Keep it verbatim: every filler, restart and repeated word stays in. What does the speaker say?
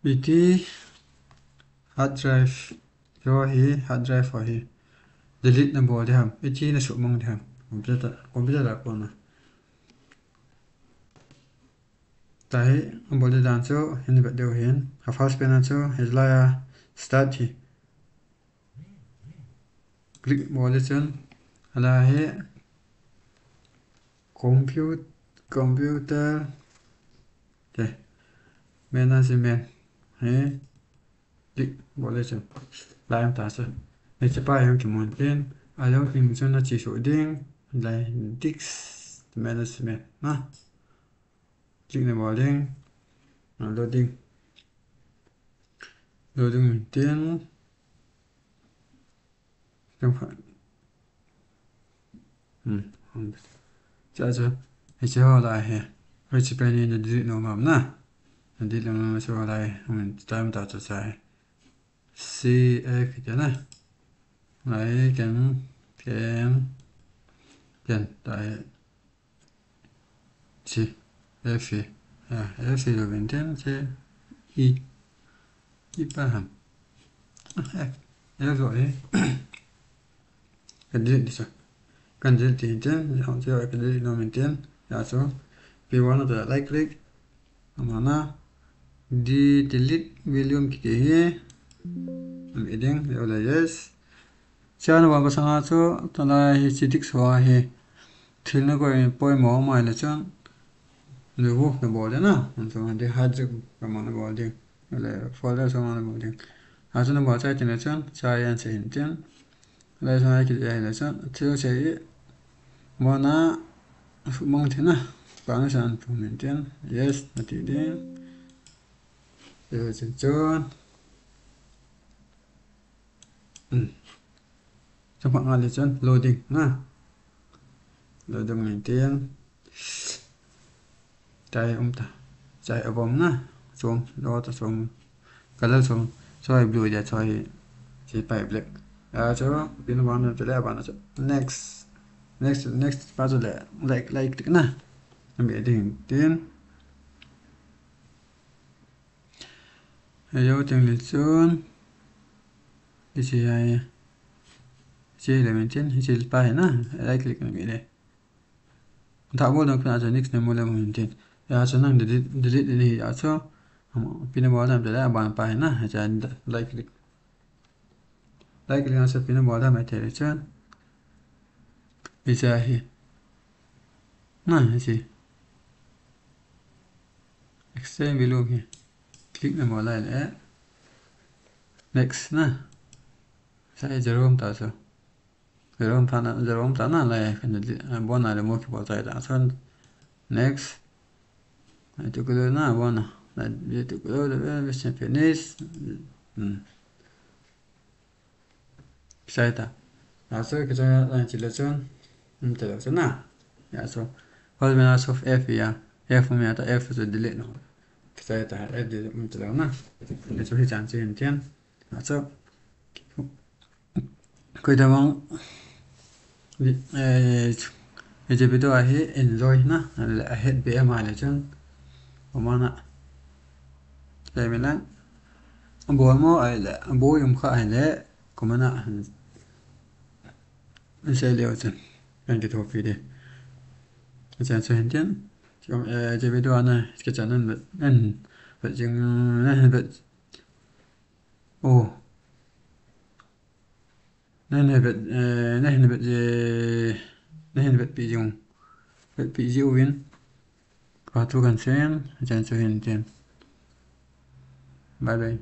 Iti hard drive, jo hi hard drive ho hi delete na bol ding ham, iti na suhmang ding ham, computer, computer a kona. Tahi, a bol ding dan chu, hin vet diu hin, a first pen a chu, hi lai a start hi. Click bol le chun, a lai hi, compute, computer, okay, management, hi, click bol le chun, lai um ta chu. Hiche pa hi kimun tin, a lou tin chun a che suh ding, lai disk management, na. Click na bol ding. Ah, loading. Loading tin. Chang pha. Hmm. Cha cha. Hiche ho lai hi. Hiche pen hi na delete nom am na. Na delete nom chu ho lai. Hmm. Time ta cha cha hi. C F iti na. Lai ken, ken, ken, tai. C F, ah, F lo vin tin, C, E, E pa ham. Ah, F, F lo e. Ka delete ding sa. Ka delete ding tin, ya chu ka delete nom in tin, ya chu. Pi wan ta right click. Amana de-, delete volume kiti hi. Am adding, ya le yes. Chana wan ka sanga chu, tala hi chi disk ho hi. Thil na koi poimo mai le chun. Remove na bol ding na. An chu de hard disk ka ma na bol ding. Le folder so ma na bol ding. Ha chu na bol chai tin le chun, chai an che hin tin. Lai sa ki ya le chun, thil che i. Mo na, mong tin na. Ka na san pu min tin. Yes, na ti ding. Yo chun chun. Hmm. Chapang a le chun loading na. Loading min tin. Chai um ta. Chai abom na. Chom, lo ta chom. Color chom. Choi blue ya choi. Chi pai black. A cho, pin one na chule ba na cho. Next. Next, next pa chule. Like, like click na. Am adding tin. Ayo ting le chun. Hiche hi. Hiche le min tin. Hiche pa hi na. Right click na mi le. Tha bol dang pina chu next na mo le mo hin tin. Ya chu nang delete, delete ni ya chu. Am, pina bol dam le ban pa hi na. Ya chu right click. Right click na chu pina bol dam mai te le chun. Hiche hi. Na, hiche. Extend below hi. Click na mo lai le. Next na. Sa hi Jerome ta chu. Jerome ta na, Jerome ta na lai kan di, eh, bona le mo ki bol chai ta. So next. Ai tu ko na bona. Na di tu ko le be se finish. Hmm. Kichai ta. Ya so kichai ta chi le chun. Hmm, te le chun na. Ya so. Hol me na so F ya. F me ta F so delete no. Kichai ta. F delete, hmm, te le na. Ya so hi chan chi hin tian. Ya so. Koi da mang, eh, hiche video a hi enjoy na, le a het be ama le chun. Amana. Le me lang. Abo mo ai le, abo yum kha ai le, comment a. An se leo chun. Kan ki thopi de. Chan so hin tian. Chom, eh, hiche video a na, ke chan nan, nan, bet jing, nan, bet. Oh. Nahin vet, eh, nahin vet je, nahin vetpi jing, vetpi ji uvin. Ka thu kan sem, chan chu hin tin. Bye bye.